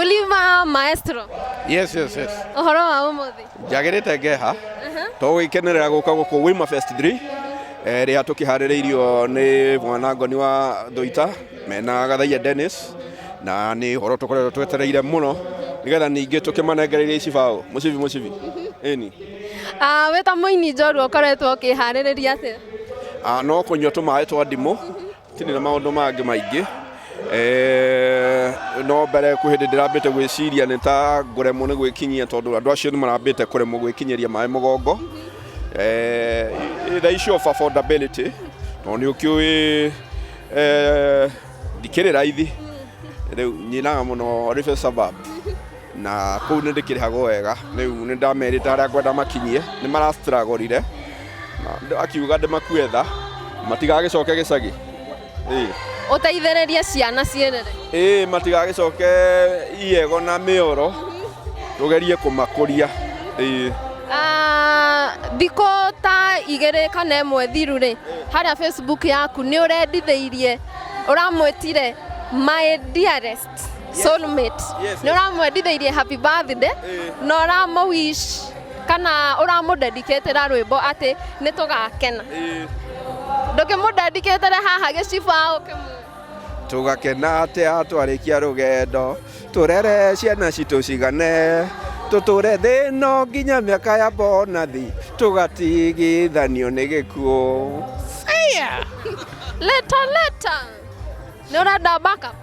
Mulima Maestro. Yes. Ũhoro wa ũmũthĩ? Njagĩrĩte ngeha tũgũgĩkenerera gũka gũkũ Wima Fest 3 ĩrĩa tũkĩharĩrĩirio nĩ mwana ngoni wa Thũita mena Gathaia Dennis, na nĩ ũhoro tũkoretwo twetereire mũno nĩgetha ningĩ tũkĩmanengereire icibaũ mũcibi mũcibi ĩni. Ah, wĩ ta mũini njorua ũkoretwo ũkĩharĩrĩria atĩa? Ah, no kũnyua tũmaĩ twa ndimũ, tirĩ na maũndũ mangĩ maingĩ. No mbere kwĩ hĩndĩ ndĩrambĩte gwĩciria nĩ ta ngũremwo nĩ gwĩkinyia tondũ andũ acio nĩ marambĩte kũremwo gwĩkinyĩria maĩ mũgongo. The issue of affordability, tondũ nĩ ũkĩũĩ ndikĩrĩ raithi, rĩu nyinaga mũno Ribe suburb na kũu nĩ ndĩkĩrĩhagwo wega. Rĩu nĩ ndamerĩte harĩa ngwenda makinyie, nĩ marastragorire na akiuga ndĩmakue tha matigagĩcoke gĩcagi. Ĩĩ. Ũteithĩrĩrie ciana ciĩrere. Ĩĩ, matigagĩcoke iego na mĩoro, tũgerie kũmakũria. Ĩĩ. Ah, thikũ ta 2 kana 1 thiru rĩ, harĩa Facebook yaku nĩ ũrendithĩirie, ũramwĩtire "my dearest soulmate". Nĩ ũramwendithĩirie happy birthday na ũramũ wish kana ũramũdedicatĩra rwĩmbo atĩ nĩ tũgakena. Ndũkĩmũdedicatĩre haha gĩcibaũ kĩmwe. Tũgakena atĩa twarĩkia rũgendo, tũrere ciana citũ cigane, tũtũre thĩ ĩno nginya mĩaka ya bonathi, tũgatigithanio nĩ gĩkuũ. Leta leta. Nĩ ũrenda backup?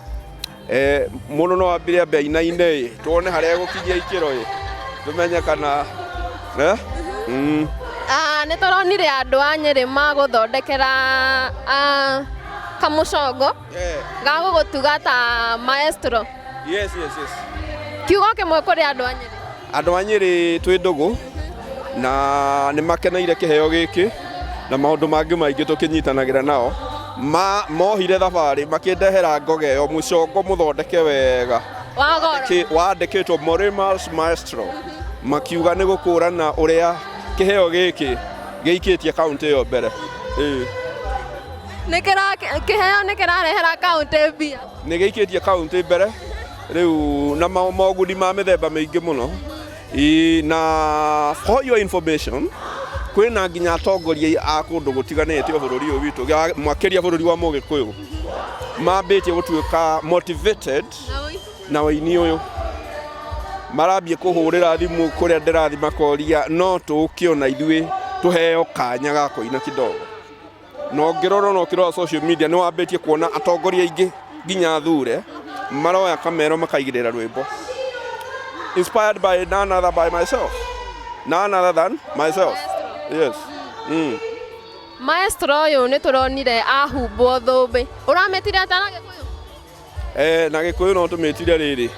Mũndũ no ambire ambe ainaine ĩ, tuone harĩa egũkinyia ikĩro ĩ, tũmenye kana eh? Ah, nĩ tũronire andũ a Nyĩrĩ magũthondekera kamũcongo ga gũgũtuga ta maestro. Yes. Kiugo kĩmwe kũrĩ andũ a Nyĩrĩ. Andũ a Nyĩrĩ twĩ ndũgũ na nĩ makeneire kĩheo gĩkĩ na maũndũ mangĩ maingĩ tũkĩnyitanagĩra nao. Ma, mohire thabarĩ makĩndehera ngoga ĩyo, mũcongo mũthondeke wega Wa goro. Wandĩkĩtwo Morimas Maestro, makiuga nĩ gũkũrana ũrĩa kĩheo gĩkĩ gĩikĩtie kaũntĩ ĩyo mbere. Ĩĩ. Nĩ kĩra kĩheo nĩ kĩrarehera kaũntĩ mbia. Nĩ gĩikĩtie kaũntĩ mbere rĩu na moguni ma mĩthemba mĩingĩ mũno. Ĩĩ, na for your information, kwĩna nginya atongoria a kũndũ gũtiganĩte o bũrũri ũyũ witũ, makĩria bũrũri wa Mũgĩkũyũ, mambĩtie gũtuĩka motivated na ũini ũyũ. Marambie kũhũrĩra thimũ kũrĩa ndĩrathi makoria no tũũke ona ithuĩ tũheo kanya ga kũina kidogo. Na ũngĩrora na ũkĩrora social media nĩ wambĩtie kuona atongoria aingĩ nginya athure maroya kamero makaigĩrĩra rwĩmbo inspired by none other by myself, none other than myself. Yes. Maestro ũyũ nĩ tũronire ahumbwo thũmbĩ. Ũramĩtire atĩa na Gĩkũyũ? Na Gĩkũyũ no tũmĩtire rĩrĩ,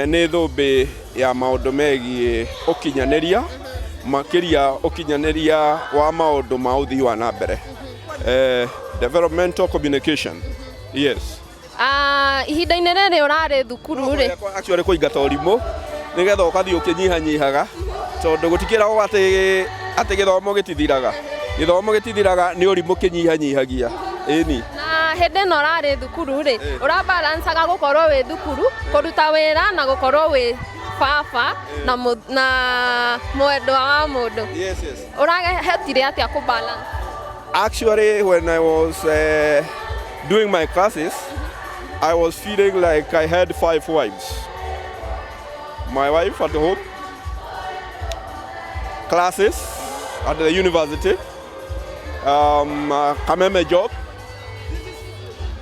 nĩ thũmbĩ ya maũndũ megiĩ ũkinyanĩria, makĩria ũkinyanĩria wa maũndũ ma ũthii wa na mbere, developmental communication, yes. Ah, ihinda-inĩ rĩrĩ ũrarĩ thukuru rĩ. Actually kũingata ũrimũ nĩgetha ũgathiĩ ũkĩnyihanyihaga tondũ gũtikĩragwo atĩ gĩthomo gĩtithiraga, gĩthomo gĩtithiraga, nĩ ũrimũ kĩnyihanyihagia. Ĩni. Na hĩndĩ ĩno ũrarĩ thukuru rĩ, ũrabalancaga gũkorwo wĩ thukuru, kũruta wĩra na gũkorwo wĩ baba na mwendwa wa mũndũ. Yes. Ũrahotire atĩa kũ balance? Actually, when I was doing my classes, I was feeling like I had five wives. My wife at home, classes at the university, Kameme job.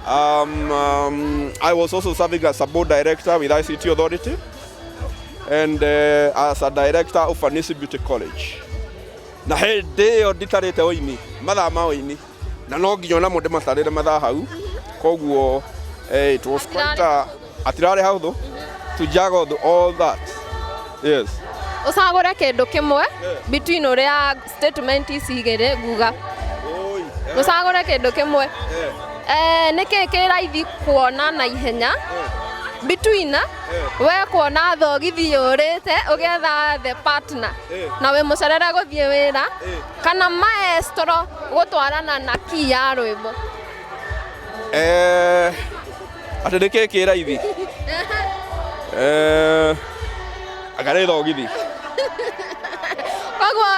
I was also serving as a board director with ICT Authority and as a director of Anisi Beauty College. Na hĩndĩ ĩyo nditarĩte ũini mathaa ma ũini na no nginya onamo ndĩmatarĩre mathaa hau, koguo it was quite a, atirarĩ hahũthũ to juggle all that, yes. Ũcagũre kĩndũ kĩmwe between ũrĩa statement ici igĩrĩ nguga. Ũcagũre kĩndũ kĩmwe. Nĩ kĩĩ kĩ raithi kuona na ihenya between we kuona thogithi yũrĩte ũgĩetha the partner na wĩ mũcerere gũthiĩ wĩra, kana maestro gũtwarana na key ya rwĩmbo? Atĩ nĩ kĩĩ kĩ raithi? Anga nĩ thogithi. Koguo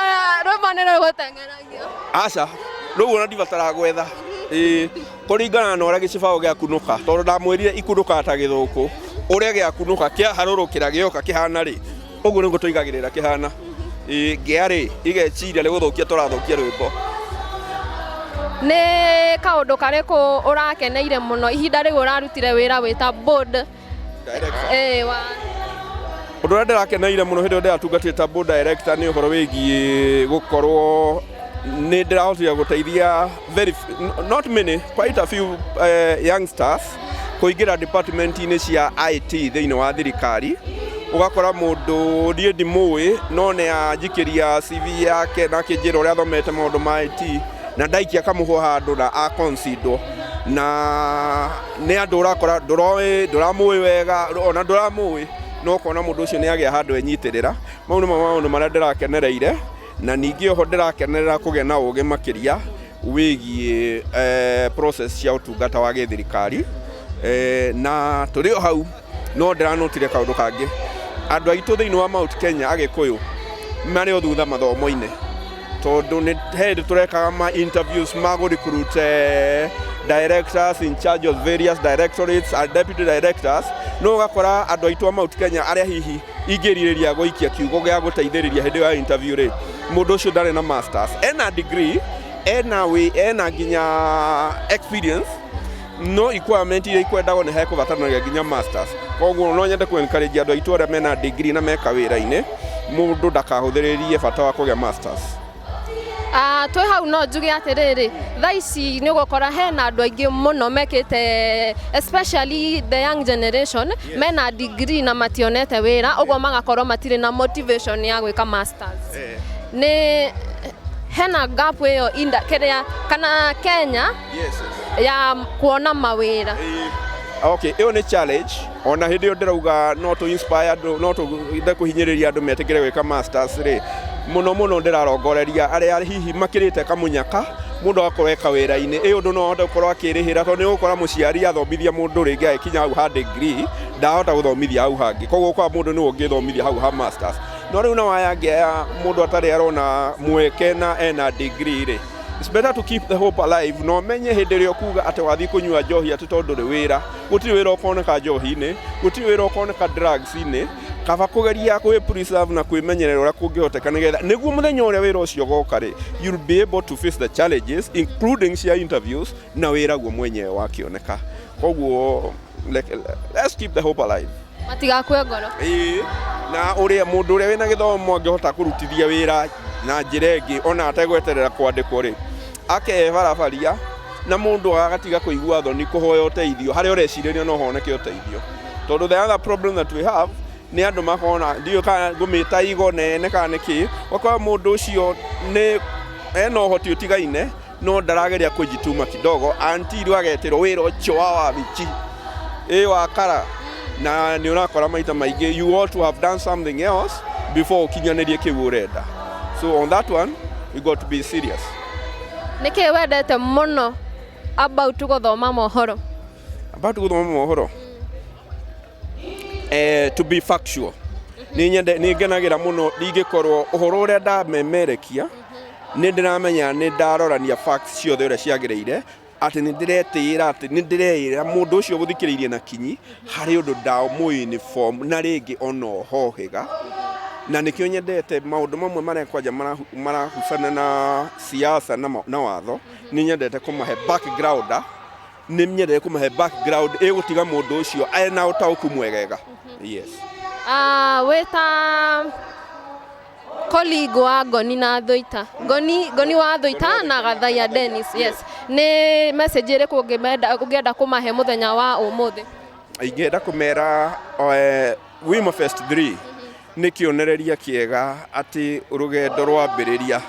rwĩmbo nĩ rũgũteng'eragio? Aca, rĩu ona ndibataraga gwetha. Ĩĩ, kũringana na ũrĩa gĩcibaũ gĩakunũka, tondũ ndamwĩrire ikunũkaga ta gĩthũkũ, ũrĩa gĩakunũka kĩaharũrũkĩra gĩoka kĩhana rĩ, ũguo nĩguo tũigagĩrĩra kĩhana. Ĩĩ, ngĩa rĩ, igeciria nĩ gũthũkia tũrathũkia rwĩmbo. Nĩ kaũndũ karĩkũ ũrakeneire mũno ihinda rĩu ũrarutire wĩra wĩ ta board Director. Wa Ũndũ ũrĩa ndĩrakeneire mũno hĩndĩ ĩrĩa ndĩratungatĩte ta board director nĩ ũhoro wĩgiĩ gũkorwo nĩ ndĩrahotire gũteithia very not many, quite a few youngsters kũingĩra department-inĩ cia IT thĩinĩ wa thirikari. Ũgakora mũndũ niĩ ndimũĩ, no nĩ anjikĩria CV yake na akĩnjĩra ũrĩa athomete maũndũ ma IT, na ndaikia kamũhwa handũ na aconsiderwo, na nĩ andũ ũrakora ndũroĩ, ndũramũĩ wega, ona ndũramũĩ, no ũkona mũndũ ũcio nĩ agĩa handũ enyitĩrĩra. Mau nĩmo maũndũ marĩa ndĩrakenereire, na ningĩ oho ndĩrakenerera kũgĩa na ũgĩ makĩria wĩgiĩ process cia ũtungata wa gĩthirikari. Na tũrĩ o hau no ndĩranotire kaũndũ kangĩ, andũ aitũ thĩinĩ wa Mount Kenya, Agĩkũyũ, marĩ o thutha mathomo-inĩ, tondũ nĩ hĩndĩ tũrekaga ma interviews ma gũ recruit directors in charge of various directorates and deputy directors, no ũgakora andũ aitũ a Mount Kenya arĩa hihi ingĩrirĩria gũikia kiugo gĩa gũteithĩrĩria hĩndĩ ĩyo ya interview rĩ, mũndũ ũcio ndarĩ na masters, ena degree, ena wĩ ena nginya experience, no requirement iria ikwendagwo nĩ hekũbataranagia nginya masters. Koguo no nyende kũ encourage andũ aitũ arĩa mena degree na meka wĩra-inĩ, mũndũ ndakahũthĩrĩrie bata wa kũgĩa masters. Twĩ hau no njuge atĩrĩrĩ, thaa ici nĩ ũgũkora hena andũ aingĩ mũno mekĩte, especially the young generation, mena degree na mationete wĩra, ũguo magakorwo matirĩ na motivation ya gwĩka masters. Nĩ hena gap ĩyo inda kĩrĩa kana Kenya ya kuona mawĩra? Okay, ĩyo nĩ challenge. Ona hĩndĩ ĩyo ndĩrauga no tũ inspire andũ, no tũende kũhinyĩrĩria andũ metĩkĩre gwĩka masters rĩ, mũno mũno ndĩrarongoreria arĩa hihi makĩrĩte kamũnyaka, mũndũ agakorwo eka wĩra-inĩ ĩ ũndũ no ahote gũkorwo akĩrĩhĩra, tondũ nĩ ũgũkora mũciari athomithia mũndũ rĩngĩ agĩkinya hau ha degree, ndahota gũthomithia hau hangĩ, koguo ũkora mũndũ nĩwe ũngĩthomithia hau ha masters. No rĩu na waya aya mũndũ atarĩ arona mweke na ena degree rĩ, it's better to keep the hope alive, no menye hĩndĩ ĩrĩa ũkuga atĩ wathiĩ kũnyua njohi atĩ tondũ ndũrĩ wĩra, gũtirĩ wĩra ũkoneka njohi-inĩ, gũtirĩ wĩra ũkoneka drugs-inĩ. Kaba kũgeria kwĩ preserve na kwĩmenyerera ũrĩa kũngĩhoteka, nĩgetha nĩguo mũthenya ũrĩa wĩra ũcio ũgoka rĩ, you'll be able to face the challenges, including cia interviews, na wĩra guo mwenyewe wakĩoneka. Koguo let's keep the hope alive. Matigakue ngoro. Ĩĩ, na ũrĩa mũndũ ũrĩa wĩna gĩthomo angĩhota kũrutithia wĩra na njĩra ĩngĩ ona ategweterera kwandĩkwo rĩ, akebarabaria, na mũndũ agatiga kũigua thoni kũhoya ũteithio harĩa ũrecirĩria no honeke ũteithio, tondũ the other problem that we have nĩ andũ makona, ndiũĩ kana ngũmĩta igo nene kana nĩkĩ, ũgakora mũndũ ũcio nĩ ena ũhoti ũtigaine no ndarageria kũjituma kidogo until agetĩrwo wĩra ũcio wa wabici ĩ wa kara, na nĩ ũrakora maita maingĩ you ought to have done something else before ũkinyanĩrie kĩu ũrenda. So on that one you got to be serious. Nĩkĩ wendete mũno about gũthoma mohoro? About gũthoma mohoro, to be factual, nĩ nyende, nĩ ngenagĩra mũno ingĩkorwo ũhoro ũrĩa ndamemerekia nĩ ndĩramenya nĩ ndarorania facts ciothe ũrĩa ciagĩrĩire, atĩ nĩ ndĩretĩĩra atĩ nĩ ndĩreĩra mũndũ ũcio gũthikĩrĩirie na kinyi harĩ ũndũ ndamũ-inform na rĩngĩ ona ũhohĩga. Na nĩkĩo nyendete maũndũ mamwe marĩa kwanja marahusana na siasa na watho. Nĩ nyendete kũmahe background, nĩ nyendete kũmahe background ĩgũtiga mũndũ ũcio ena ũtaũku mwegega, yes. Wĩ ta colleague wa Ngoni na Thũita, Ngoni wa Thũita na Gathaiya Dennis, yes, nĩ message ĩrĩkũ ũngĩenda kũmahe mũthenya wa ũmũthĩ? Ingĩenda kũmera Wima Fest 3 nĩ kĩonereria kĩega atĩ rũgendo rwambĩrĩria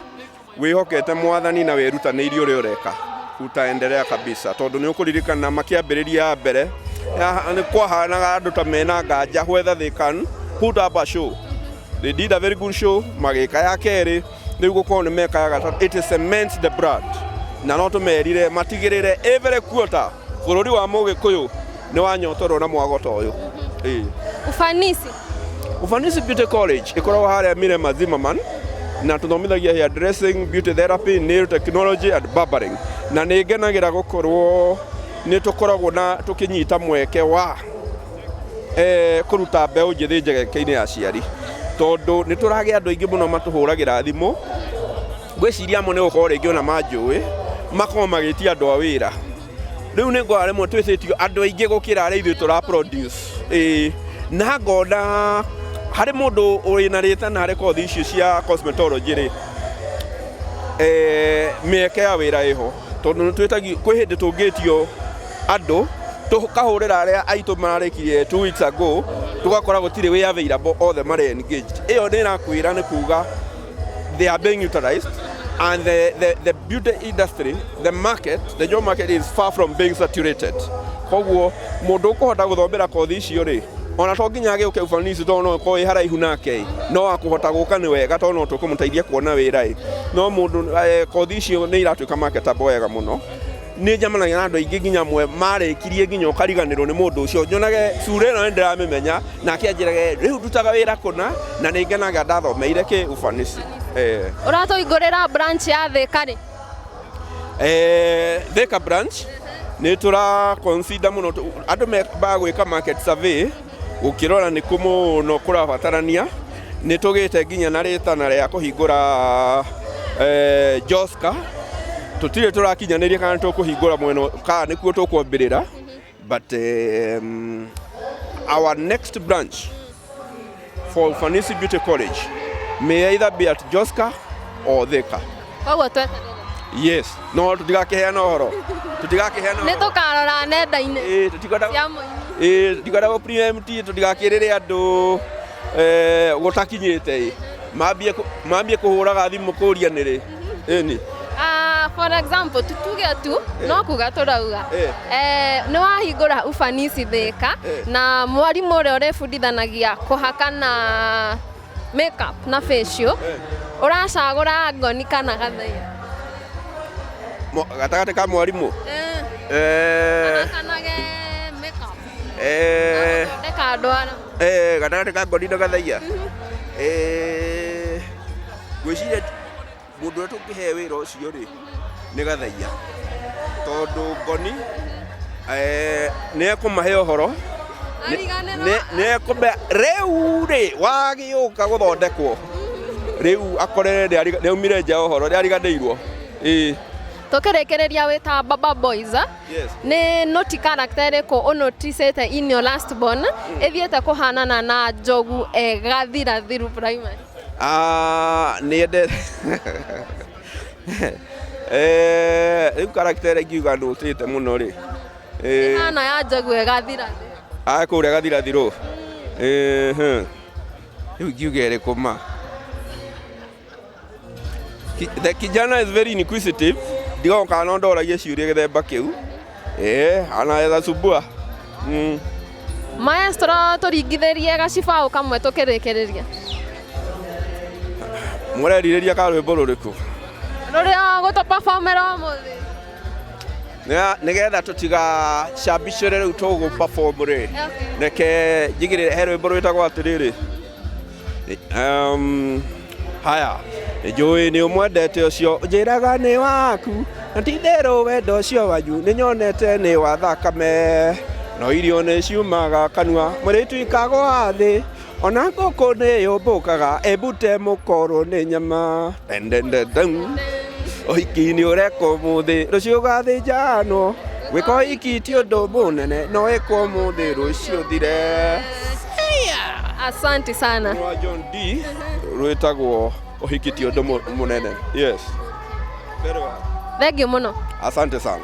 wĩhokete mwathani na wĩrutanĩirie ũrĩa ũreka, utaendelea kabisa, tondũ nĩ ũkũririkana makĩambĩrĩria ya mbere nĩ kwahanaga andũ ta mena nganja whether they can put up a show. They did a very good show, magĩka ya kerĩ, rĩu gũkorwo nĩ meka ya gatatũ, it cements the brand. Na no tũmerire matigĩrĩre every quarter bũrũri wa Mũgĩkũyũ nĩ wanyotorwo na mwago ta ũyũ. Ĩĩ. Ufanisi. Ufanisi Beauty College ĩkoragwo harĩa Mirema Zimmerman, na tũthomithagia hair dressing, beauty therapy, nail technology and barbering. Na nĩ ngenagĩra gũkorwo nĩ tũkoragwo na tũkĩnyita mweke wa kũruta mbeũ njĩthĩ njegeke-inĩ ya aciari, tondũ nĩ tũragĩa andũ aingĩ mũno matũhũragĩra thimũ. Ngwĩciria amwe nĩ gũkorwo rĩngĩ ona manjũĩ, makorwo magĩtia andũ a wĩra. Rĩu nĩ ngora rĩmwe twĩtĩtio andũ aingĩ gũkĩra arĩa ithuĩ tũra produce. Ĩĩ, na ngona harĩ mũndũ wĩna rĩtana harĩ kothi icio cia cosmetology rĩ, mĩeke ya wĩra ĩho, tondũ nĩ twĩtagio kwĩ hĩndĩ tũngĩtio andũ, tũkahũrĩra arĩa aitũ mararĩkirie 2 weeks ago, tũgakora gũtirĩ wĩ available, othe marĩ engaged. Ĩyo nĩ ĩrakwĩra nĩ kuga they are being utilized, and the beauty industry, the market, the job market is far from being saturated. Koguo mũndũ ũkũhota gũthomera kothi icio rĩ, ona to nginya agĩũke Ufanisi, tondũ no ĩkorwo ĩ haraihu nake ĩ, no akũhota gũka nĩ wega, tondũ no tũkũmũteithia kuona wĩra ĩ. No mũndũ kothi icio nĩ iratuĩka marketable wega mũno. Nĩ njemanagia na andũ aingĩ, nginya amwe marĩkirie nginya ũkariganĩrwo nĩ mũndũ ũcio. Nyonage cura ĩno nĩ ndĩramĩmenya, nake anjĩrage rĩu ndutaga wĩra kũna, na nĩ ngenaga ndathomeire kĩ Ufanisi. Ũratũhingũrĩra branch ya Thĩka rĩ? Thika branch nĩ tũra consider mũno. Andũ bagwĩka market survey, gũkĩrora nĩ kũ mũno kũrabatarania. Nĩ tũgĩte nginya na rĩtana rĩa kũhingũra Joska. Tũtirĩ tũrakinyanĩria kana tũkũhingũra mwena kana nĩkuo tũkwambĩrĩra, but our next branch for Ufanisi Beauty College may either be at Joska or Thika. Koguo tweterere. Yes, no tũtigakĩheana ũhoro, tũtigakĩheana Nĩ ũhoro. Tũkarora nenda-inĩ Ĩĩ, tũtikwenda cia mũini. Ĩĩ, tũtikwenda gũ preempt, tũtigakĩrĩre andũ gũtakinyĩte ĩ, mambie kũhũraga thimũ kũria nĩrĩ ĩni. Ah, for example, tutuge tu no kuga tũrauga nĩ wahingũra Ufanisi Thĩka, na mwarimũ ũrĩa ũrebundithanagia kũhaka na makeup na facial, ũracagũra Ngoni kana Gathaiya? Gatagatĩ ka mwarimũ Ahakanage makeup, gũthondeka ndwara. Gatagatĩ ka Ngoni na Gathaiya, ngwĩciria mũndũ ũrĩa tũngĩhe wĩra ũcio rĩ nĩ Gathaiya, tondũ Ngoni nĩ ekũmahe ũhoro. Ariganĩrwo. Nĩ ekũme rĩu rĩ wagĩũka gũthondekwo rĩu akorere nĩ aumire nja ya ũhoro, nĩ ariganĩirwo, ĩĩ. Tũkĩrĩkĩrĩria, wĩ ta Baba Boys, Yes. Nĩ noti character ĩrĩkũ ũnoticĩte in your last born ĩthiĩte kũhanana na Njogu e Gathirathiru Primary? Ah, nĩ endete rĩu character ĩrĩa ingiuga nũtĩte mũno rĩ, Hana ya Njogu e Gathirathiru. Ah, kũrĩa Gathirathirũ. Rĩu ingiuga ĩrĩkũ ma? The kijana is very inquisitive. Ndigoka kana no ndoragie ciũria gĩthemba kĩu. Anaweza sumbua. Maestro, tũringithĩrie gacibaũ kamwe tũkĩrĩkĩrĩria. Mũrerirĩria ka rwĩmbo rũrĩkũ? Rũrĩa gũtũperformera ũmũthĩ. Nĩgetha tũtigacambicũre rĩu tũgũ perform rĩ. Reke njigĩrĩre he rwĩmbo rwĩtagwo atĩrĩrĩ. Haya, njũĩ nĩ ũmwendete ũcio njĩraga nĩ waku, na ti itherũ wendo ũcio wanyu nĩ nyonete nĩ wa thakame, no irio nĩ ciumaga kanua mũrĩtu ikagwa thĩ, ona ngũkũ nĩ yũmbũkaga ĩmbute mũkorwo nĩ nyama. Dendendenden. Ũhiki nĩ ũrekwo ũmũthĩ, rũciũ ũgathĩnjanwo. Gwĩka ũhiki ti ũndũ mũnene, no ĩkwo ũmũthĩ rũciũ thire. Asante sana. Rwa John D rwĩtagwo Ũhiki ti ũndũ mũnene. Yes. Very well. Thank you mũno. Asante sana.